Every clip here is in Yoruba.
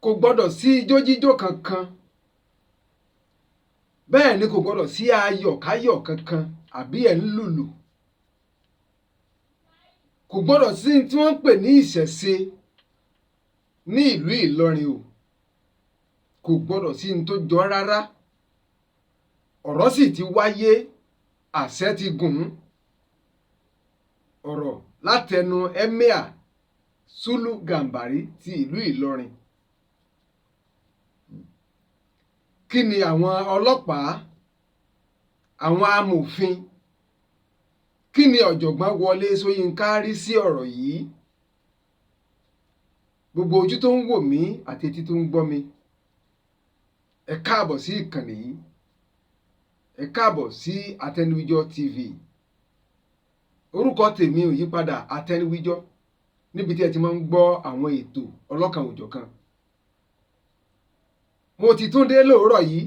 Kò gbọ́dọ̀ sí ijó jíjó kankan, bẹ́ẹ̀ ni kò gbọ́dọ̀ sí ayọ̀káyọ̀ kankan àbí ẹ̀ ń lùlù. Kò gbọ́dọ̀ sí tí wọ́n ń pè ní ìṣẹ̀ṣe ní ìlú Ìlọrin o. Kò gbọ́dọ̀ sí ní tó jọ rárá. Ọ̀rọ̀ sì ti wáyé, àṣẹ ti gùn ún. Ọ̀rọ̀ látẹnu Emir Sulu Gambari ti ìlú Ìlọrin. Kí ni àwọn ọlọ́pàá, àwọn amòfin, kí ni ọ̀jọ̀gbọ́n Wọlé Ṣóyínká rí sí ọ̀rọ̀ yìí? Gbogbo ojú tó ń wò mí àti etí tó ń gbọ́ mi, ẹ káàbọ̀ sí ìkànnì yìí, ẹ káàbọ̀ sí Atẹnuwíjọ́ TV. Orúkọ tèmi ò yípadà, Atẹnuwíjọ́, níbi tí ẹ ti máa ń gbọ́ àwọn ètò ọlọ́kan-ò-jọ̀kan. Mo ti tún dé lóòrọ̀ yìí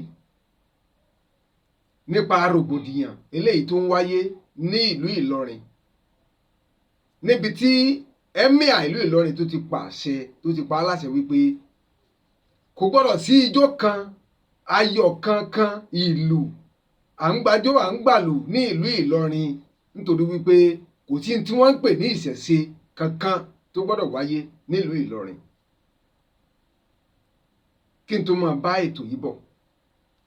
nípa rògbòdìyàn eléyìí tó ń wáyé ní ìlú Ìlọrin, níbi tí Emir ìlú Ìlọrin tó ti pàṣẹ, tó ti pa á láṣẹ wípé kò gbọ́dọ̀ sí ijó kan, ayọ̀ kankan, ìlù à ń gbàjó à ń gbàlù ní ìlú Ìlọrin, nítorí wípé kò sí tí wọ́n ń pè ní ìṣẹ̀ṣe kankan tó gbọ́dọ̀ wáyé nílùú Ìlọrin. Kí n tó máa bá ètò yìí bọ̀,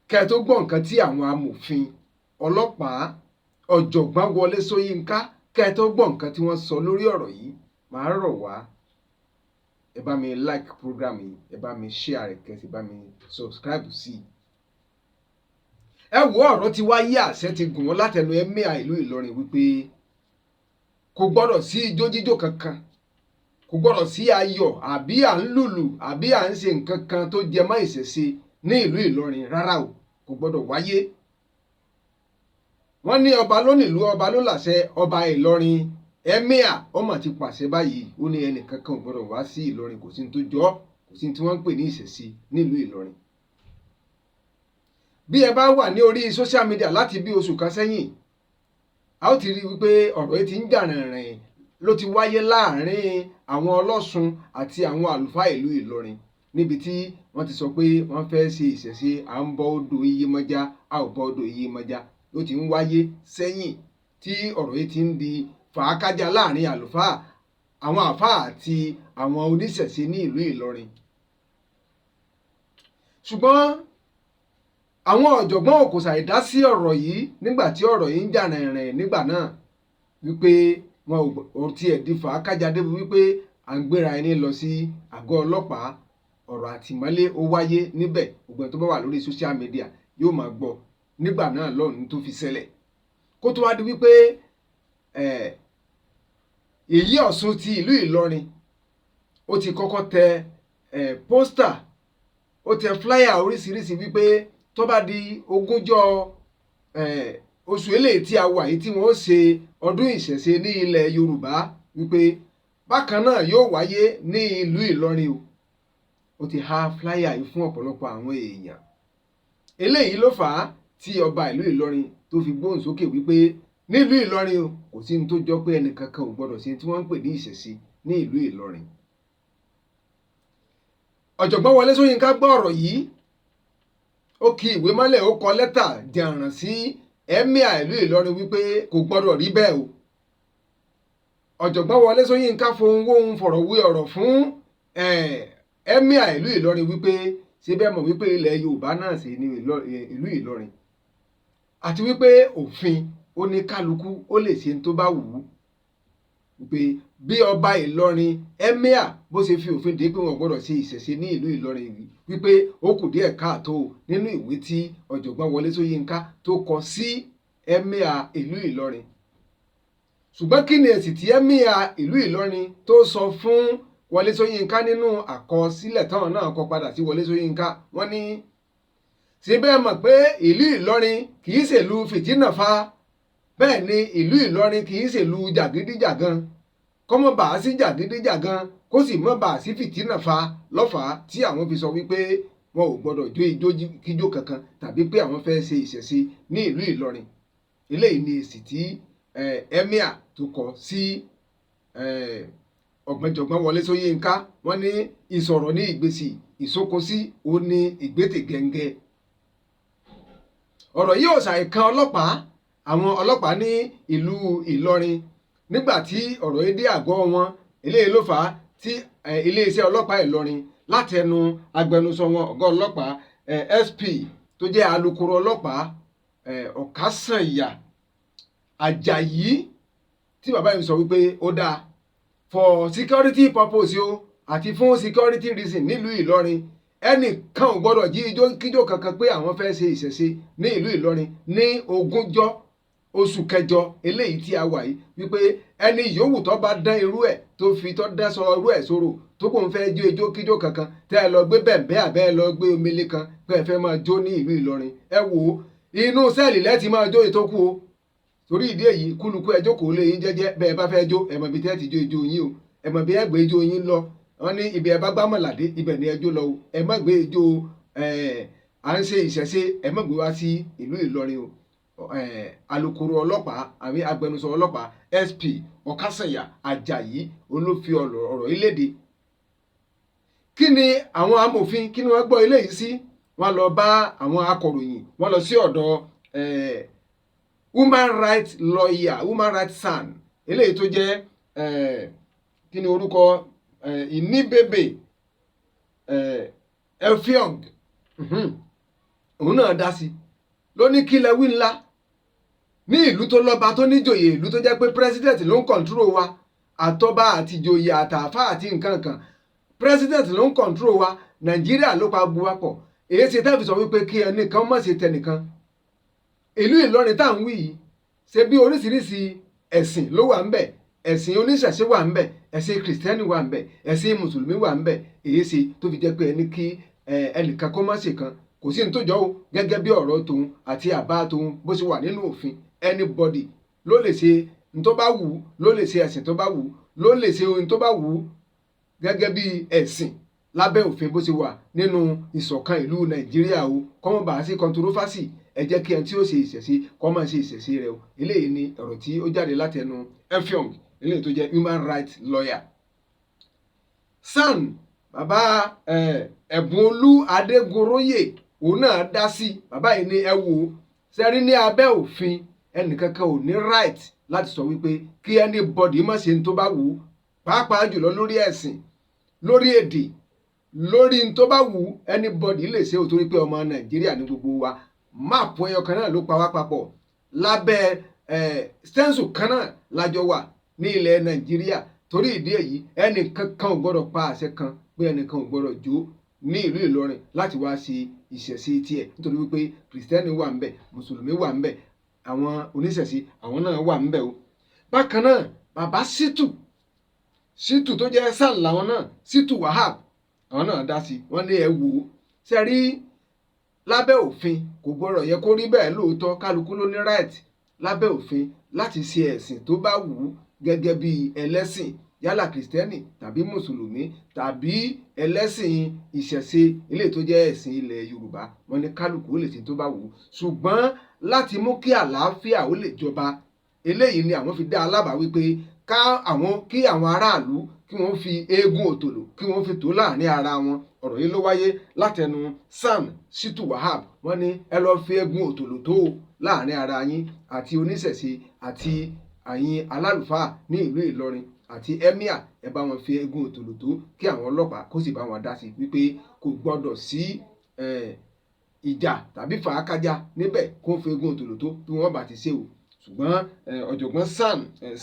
kẹ́ ẹ tó gbọ́ nǹkan tí àwọn amòfin, ọlọ́pàá, ọ̀jọ̀gbọ́n Wọlé Ṣóyínká, kẹ́ ẹ tó gbọ́ nǹkan tí wọ́n sọ lórí ọ̀rọ̀ yìí, màá rọ̀ wá, ẹ bá mi like program yìí, ẹ bá mi share rẹ̀, kẹ́ ẹ sì bá mi subscribe sí i. Ẹ wo, ọ̀rọ̀ ti wáyé, àṣẹ ti gùn wọ́n látẹnu Emir ìlú Ìlọrin wípé kò gbọ́dọ̀ sí ijó jíjó kankan, kò gbọ́dọ̀ sí ayọ̀ àbí à ń lùlù àbí à ń ṣe nǹkan kan tó jẹ mọ́ ìṣẹ̀ṣe ní ìlú Ìlọrin rárá o, kò gbọ́dọ̀ wáyé. Wọ́n ní ọba ló nílùú, ọba ló làṣẹ. Ọba Ìlọrin Emir ọmọ ti pàṣẹ báyìí, ó ní ẹnì kankan ò gbọ́dọ̀ wá sí Ìlọrin, kò sí ní tó jọ, kò sí ní tí wọ́n ń pè ní ìṣẹ̀ṣe nílùú Ìlọrin. Bí ẹ bá wà ní orí social media láti bí oṣù kan sẹ́yìn, a ó ti rí wípé ọ̀rọ̀ yìí ti ń jà rìnrìn, ló ti wáyé láàrin àwọn ọlọ́sùn àti àwọn àlùfáà ìlú Ìlọrin, níbi tí wọ́n ti sọ pé wọ́n fẹ́ ṣe ìṣẹ̀ṣe, à ń bọ odò Iyemọja, a ò bọ odò Iyemọja, ló ti ń wáyé sẹ́yìn tí ọ̀rọ̀ yìí ti ń di fàákájà láàrin àlùfáà, àwọn àfáà àti àwọn oníṣẹ̀ṣe ní ìlú Ìlọrin. Ṣùgbọ́n àwọn ọ̀jọ̀gbọ́n kò ṣàì dá sí ọ̀rọ̀ yìí nígbà tí ọ̀rọ̀ yìí ń jà rìnrìn nígbà náà, wípé wọn ò tiẹ̀ di fàákájà débi wípé à ń gbéra ẹni lọ sí àgọ́ ọlọ́pàá. Ọ̀rọ̀ àtìmọ́lé ó wáyé níbẹ̀. Gbogbo ẹni tó bá wà lórí social media yóò máa gbọ́ nígbà náà lọ́hùn tó fi ṣẹlẹ̀, kó tó wá di wípé èyí Ọ̀ṣun ti ìlú Ìlọrin ó ti kọ́kọ́ tẹ poster, ó tẹ flyer oríṣiríṣi wípé tó bá di ogúnjọ́ oṣù eléyìí tí a wà yìí tí wọ́n ṣe ọdún ìṣẹ̀ṣe ní ilẹ̀ Yorùbá, wípé bákan náà yóò wáyé ní ìlú Ìlọrin o. Ó ti há flyer yìí fún ọ̀pọ̀lọpọ̀ àwọn èèyàn. Eléyìí ló fà á tí ọba ìlú Ìlọrin tó fi gbóhùn sókè wípé nílùú Ìlọrin o, kò sí ní tó jọ pé ẹnìkankan ò gbọdọ̀ ṣe tí wọ́n ń pè ní ìṣẹ̀ṣe ní ìlú Ìlọrin. Ọ̀jọ̀gbọ́n Wọlé Ṣóyínká gbọ́ ọ̀rọ̀ yìí, ó ki ìwé mọ́lẹ̀, ó kọ lẹ́tà jàǹràn sí Emir ìlú Ìlọrin wípé kò gbọdọ̀ rí bẹ́ẹ̀ o. Ọ̀jọ̀gbọ́n Wọlé Ṣóyínká fohùn wóhun fọ̀rọ̀ wé ọ̀rọ̀ fún Emir ìlú Ìlọrin wípé ṣé bẹ́ẹ̀ mọ̀ wípé ilẹ̀ Yorùbá náà sì ní ìlú Ìlọrin, àti wípé òfin ó ní kálukú ó lè ṣe tó bá wù ú, wípé bí ọba Ìlọrin Emir bó ṣe fi òfin dè pé wọn gbọ́dọ̀ ṣe ìṣẹ̀ṣe ní ìlú Ìlọrin, wípé ó kù díẹ̀ káàtó nínú ìwé tí ọ̀jọ̀gbọ́n Wọlé Ṣóyínká tó kọ sí Emir ìlú Ìlọrin. Ṣùgbọ́n kí ni èsì tí Emir ìlú Ìlọrin tó sọ fún Wọlé Ṣóyínká nínú àkọsílẹ̀ táwọn náà kọ padà sí Wọlé Ṣóyínká? Wọ́n ní ṣé bẹ́ẹ̀ mọ̀ pé ìlú Ìlọrin kì í ṣèlú fìtínà fa, bẹ́ẹ̀ ni ìlú Ìlọrin kì í ṣèlú jàgídíjàgan, kọ́mọ́ bàá sí jàgídíjàgan, kó sì mọ́ bàá sí fìtínà fa lọ́fàá tí àwọn fi sọ wípé wọn ò gbọ́dọ̀ jó ijó kíjó kankan tàbí pé àwọn fẹ́ ṣe ìṣẹ̀ṣe ní ìlú Ìlọrin. Eléyìí ni èsì tí Emir tó kọ sí Ọ̀gbọ́njọ̀gbọ́n Wọlé Ṣóyínká, wọ́n ní ìsọ̀rọ̀ ní ìgbésì ìsókosí ó ní ìgbésẹ̀ gẹ́ngẹ́. Ọ̀rọ̀ yìí ò ṣàìkan ọlọ́pàá, àwọn ọlọ́pàá ní ìlú Ìlọrin. Nígbà tí ọ̀rọ̀ yìí dé àgọ́ wọn, eléyìí ló fà á tí iléeṣẹ́ ọlọ́pàá Ìlọrin, láti ẹnu agbẹnusọ wọn, ọ̀gá ọlọ́pàá SP tó jẹ́ alukoro ọlọ́pàá, Ọ̀kásànyà Àjàyí, tí bàbá yìí sọ wípé ó dáa, for security purpose o àti fún security reason nílùú Ìlọrin, ẹnìkan ò gbọ́dọ̀ jí ijó kíjó kankan pé àwọn fẹ́ ṣe ìṣẹ̀ṣe ní ìlú Ìlọrin ní 20 oṣù kẹjọ eléyìí tí a wà yìí, wípé ẹni yòówù tó bá dán irú ẹ̀, tó fi tó dá sọ irú ẹ̀ sọ̀rọ̀, tó kò ń fẹ́ jó ijó kíjó kankan, tẹ́ ẹ lọ gbé bẹ̀m̀bẹ́ àbẹ́ ẹ lọ gbé omele kan pé ẹ fẹ́ máa jó ní ìlú Ìlọrin, ẹ wò ó, inú cell lẹ́ẹ̀tì máa jó ìtókù o. Torí ìdí èyí, kúlukú ẹ jókòó lé yín jẹ́jẹ́. Bẹ́ẹ̀ bá fẹ́ jó, ẹ mọ̀ ibi tẹ́ ti jó ijó yín o, ẹ mọ̀ bí ẹ gbé ijó yín lọ. Wọ́n ní ibi ẹ bá gbámọ̀ládé, ibẹ̀ ni ẹ jó lọ o. Ẹ má gbé ijó à ń ṣe ìṣẹ̀ṣe, ẹ má gbé wá sí ìlú Ìlọrin o. Alukoro ọlọ́pàá àbí agbẹnusọ ọlọ́pàá, SP Ọ̀kásànyà Àjàyí, olófi ọ̀rọ̀ ìlédè. Kí ni àwọn amòfin, kí ni wọ́n gbọ́ eléyìí sí? Wọ́n lọ bá àwọn akọ̀ròyìn, wọ́n lọ sí ọ̀dọ̀ human rights lawyer, human rights SAN, eléyìí tó jẹ́, kí ni orúkọ, Ìníbèbè Effiong. Òun náà dá sí ló ní kí lẹ wí ńlá ní ìlú tó lọ́ba, tó níjòyè, ìlú tó jẹ́ pé president ló ń control wa, àtọba àtìjòyè àtàfà àti nǹkan kan, president ló ń control wa. Nàìjíríà ló pa gbogbo wa pọ̀. Èyí ṣe tẹ́ fi sọ wípé kí ẹnìkan má ṣe tẹnìkan? Ìlú Ìlọrin tá à ń wí yìí, ṣe bí oríṣiríṣi ẹ̀sìn ló wà ńbẹ̀. Ẹ̀sìn oníṣẹ̀ṣe wà ńbẹ̀, ẹ̀sìn kìrìsìtẹ́nì wà ńbẹ̀, ẹ̀sìn mùsùlùmí wà ńbẹ̀. Èyí ṣe tó fi jẹ́ pé ẹni kí ẹnìkan kó má ṣe kan? Kò sí ní tó jọ o. Gẹ́gẹ́ bí ọ̀rọ̀ tòun àti àbá tòun bó ṣe wà nínú òfin, anybody ló lè ṣe ní tó bá wù ú, ló lè ṣe ẹ̀sìn tó bá wù ú, ló lè ṣe ohun tó bá wù ú gẹ́gẹ́ bí ẹ̀sìn lábẹ́ òfin bó ṣe wà nínú ìṣọ̀kan ìlú Nàìjíríà o. Kọ́mọ́ bá sí controversy, ẹ jẹ́ kí ẹni tí ó ṣe ìṣẹ̀ṣe kó máa ṣe ìṣẹ̀ṣe rẹ̀ o. Eléyìí ni ọ̀rọ̀ tí ó jáde láti ẹnu Effiong, eléyìí tó jẹ́ human rights lawyer. SAN, bàbá Ẹ̀bùnolú Adégoróyè, òun náà dá sí. Bàbá yìí ní ẹ wò ó, sẹ́rí, ní abẹ́ òfin, ẹnìkankan ò ní right láti sọ wípé kí anybody má ṣe ní tó bá wù ú, pàápàá jùlọ lórí ẹ̀sìn, lórí èdè, lórí ní tó bá wù ú. Anybody lè ṣe, ò torí pé ọmọ Nàìjíríà ní gbogbo wa. Map ẹyọ kan náà ló pa wá papọ̀, lábẹ́ stencil kan náà lájọ wà ní ilẹ̀ Nàìjíríà. Torí ìdí èyí, ẹnìkankan ò gbọ́dọ̀ pa àṣẹ kan pé ẹnìkan ò gbọ́dọ̀ jó ní ìlú Ìlọrin láti wá ṣe ìṣẹ̀ṣe tiẹ̀, nítorí wípé kìrìsìtẹ́nì wà ńbẹ̀, mùsùlùmí wà ńbẹ̀, àwọn oníṣẹ̀ṣe àwọn náà wà ńbẹ̀ o. Bákan náà, bàbá Ṣítù Ṣítù tó jẹ́ SAN làwọn náà, Ṣítù Wahab, àwọn náà dá sí. Wọ́n ní ẹ wò ó, ṣe rí, lábẹ́ òfin kò gbọ́dọ̀ yẹ kó rí bẹ́ẹ̀. Lóòótọ́, kálukú ló ní right lábẹ́ òfin láti ṣe ẹ̀sìn tó bá wù ú gẹ́gẹ́ bí ẹlẹ́sìn, yálà kìrìsìtẹ́nì tàbí mùsùlùmí tàbí ẹlẹ́sìn ìṣẹ̀ṣe, eléyìí tó jẹ́ ẹ̀sìn ilẹ̀ Yorùbá. Wọ́n ní kálukú ó lè ṣe tó bá wù ú, ṣùgbọ́n láti mú kí àlàáfíà ó lè jọba, eléyìí ni àwọn fi dá alábàá wípé ká àwọn kí àwọn aráàlú kí wọ́n fi eégún òtòlò kí wọ́n fi tó láàrin ara wọn. Ọ̀rọ̀ yìí ló wáyé látẹnu SAN Shitu Wahab. Wọ́n ní ẹ lọ́ọ́ fi eégún òtòlò tó láàrin ara yín, àti oníṣẹ̀ṣe àti àyìn alálùfáà ní ìlú Ìlọrin àti emir, ẹ bá wọn fi eégún òtòlò tó, kí àwọn ọlọ́pàá kó sì bá wọn dá sí wípé kò gbọ́dọ̀ sí ìjà tàbí fàákájà níbẹ̀, kó fi eégún òtòlò tó bí wọ́n bá ti ṣe o. Ṣùgbọ́n ọ̀jọ̀gbọ́n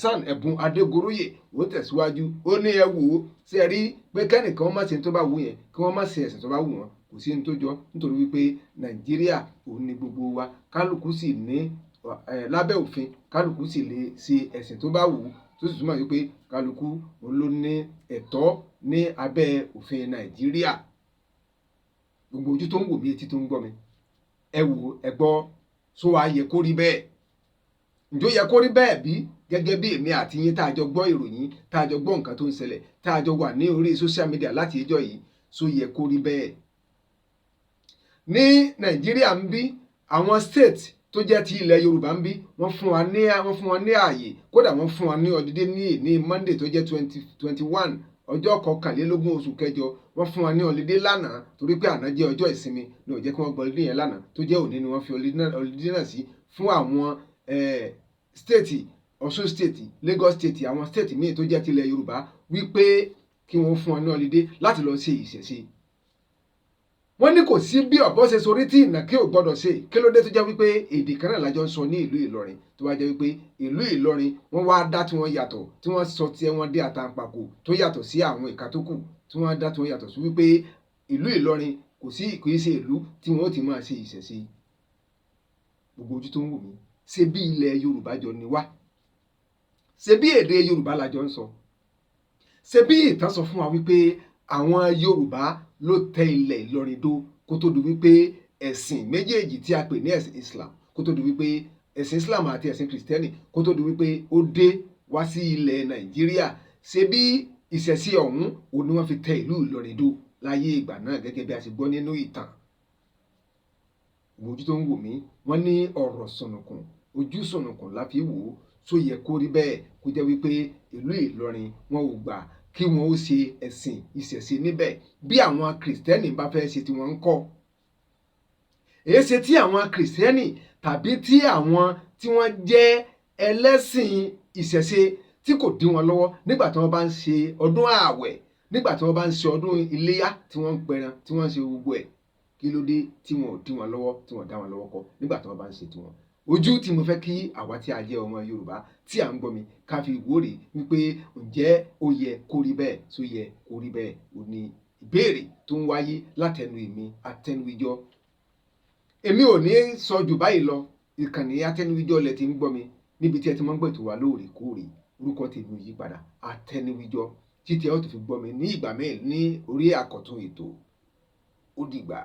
SAN Ẹ̀bùn Adégoróyè, ó tẹ̀síwájú, ó ní ẹ wò ó, ṣe rí pé kẹ́nìkan má ṣe tó bá wù yẹn, kí wọ́n má ṣe ẹ̀sìn tó bá wù wọ́n, kò sí ní tó jọ, nítorí wípé Nàìjíríà òun ni gbogbo wa. Kálukú sì ní lábẹ́ òfin, kálukú sì lè ṣe ẹ̀sìn tó bá wù ú, tó sì túmọ̀ wípé kálukú òun ló ní ẹ̀tọ́ ní abẹ́ òfin Nàìjíríà. Gbogbo ojú tó ń wò mí, etí tó ń gbọ́ mi, ẹ wò, ẹ gbọ́, sọ wá yẹ kó rí bẹ́ẹ̀? Ǹjọ́ yẹ kó rí bẹ́ẹ̀ bí? Gẹ́gẹ́ bí èmi àti yín tá a jọ gbọ́ ìròyìn, tá a jọ gbọ́ nǹkan tó ń ṣẹlẹ̀, tá a jọ wà ní orí social media láti ìjọ yìí, sọ yẹ kó rí bẹ́ẹ̀? Ní Nàìjíríà ń bí, àwọn state tó jẹ́ ti ilẹ̀ Yorùbá ń bí, wọ́n fún wa ní ààyè. Kódà wọ́n fún wa ní holiday ní ní Monday tó jẹ́ 21, ọjọ́ 21 oṣù kẹjọ. Wọ́n fún wa ní holiday lánàá torí pé àná jẹ́ ọjọ́ ìsinmi ní ó jẹ́ kí wọ́n gbọ́ holiday yẹn lánàá, tó jẹ́ òní ni wọ́n fi holiday náà sí fún àwọn state, Ọ̀ṣun State, Lagos State, àwọn state míì tó jẹ́ tilẹ̀ Yorùbá, wípé kí wọ́n fún wọn ní holiday láti lọ ṣe ìṣẹ̀ṣe. Wọ́n ní kò sí bí ọ̀bọ ṣe sorí tí ìnàkí ò gbọ́dọ̀ ṣe. Kí ló dé tó jẹ́ wípé èdè kan náà lájọ ń sọ ní ìlú Ìlọrin, tó wá jẹ́ wípé ìlú Ìlọrin wọ́n wá dá tí wọ́n yàtọ̀, tí wọ́n sọ tí wọ́n dé àtàǹpàkò tó yàtọ̀ sí àwọn ìka tó kù, tí wọ́n dá tí wọ́n yàtọ̀ sí, wípé ìlú Ìlọrin kò sí, kì í ṣe ìlú tí wọ́n ó ti máa ṣe ìṣẹ̀ṣe? Gbogbo ojú tó ń wò mí, ṣé bí ilẹ̀ Yorùbá jọ ni wá? Ṣé bí èdè Yorùbá la jọ ń sọ? Ṣé bí ìtàn sọ fún wa wípé àwọn Yorùbá ló tẹ ilẹ̀ Ìlọrin dó kó tó di wípé ẹ̀sìn méjèèjì tí a pè ní ẹ̀sìn Islam, kó tó di wípé ẹ̀sìn Islam àti ẹ̀sìn Kìrìsìtẹ́nì, kó tó di wípé ó dé wá sí ilẹ̀ Nàìjíríà? Ṣé bí ìṣẹ̀ṣe ọ̀hún òun ni wọ́n fi tẹ ìlú Ìlọrin dó láyé ìgbà náà, gẹ́gẹ́ bí a ṣe gbọ́ nínú ìtàn? Ojú tó ń wò mí, wọ́n ní ọ̀rọ̀ sùnùkùn, ojú sùnùkùn la fi wò ó. Tó yẹ kó rí bẹ́ẹ̀, kó jẹ́ wípé ìlú Ìlọrin, wọn ò gbà kí wọn ó ṣe ẹ̀sìn ìṣẹ̀ṣe níbẹ̀? Bí àwọn Kìrìsìtẹ́nì bá fẹ́ ṣe tí wọ́n ń kọ́, èé ṣe tí àwọn Kìrìsìtẹ́nì tàbí tí àwọn tí wọ́n jẹ́ ẹlẹ́sìn ìṣẹ̀ṣe tí kò dí wọn lọ́wọ́ nígbà tí wọ́n bá ń ṣe ọdún ààwẹ̀, nígbà tí wọ́n bá ń ṣe ọdún iléyá, tí wọ́n ń pẹran, tí wọ́n ń ṣe gbogbo ẹ̀? Kí ló dé tí wọn ò dí wọn lọ́wọ́, tí wọ́n dá wọn lọ́wọ́ kọ́ nígbà tí wọ́n bá ń ṣe tiwọn? Ojú tí mo fẹ́ kí àwa tí a jẹ́ ọmọ Yorùbá tí à ń gbọ́ mi ká fi wò rèé wípé, ǹjẹ́ ó yẹ kó rí bẹ́ẹ̀? Tó yẹ kó rí bẹ́ẹ̀ ò ní ìbéèrè tó ń wáyé látẹnu èmi Atẹnuwíjọ́. Èmi ò ní sọ jù báyìí lọ. Ìkànnì Atẹnuwíjọ́ lẹ ti ń gbọ́ mi, níbi tí ẹ ti máa ń gbọ́ ètò wa lóòrèkóòrè. Orúkọ tèmi ò yí padà, Atẹnuwíjọ́. Títí ẹ ó ti fi gbọ́ mi ní ìgbà míì ní orí àkọ́tún ètò, ó dìgbà.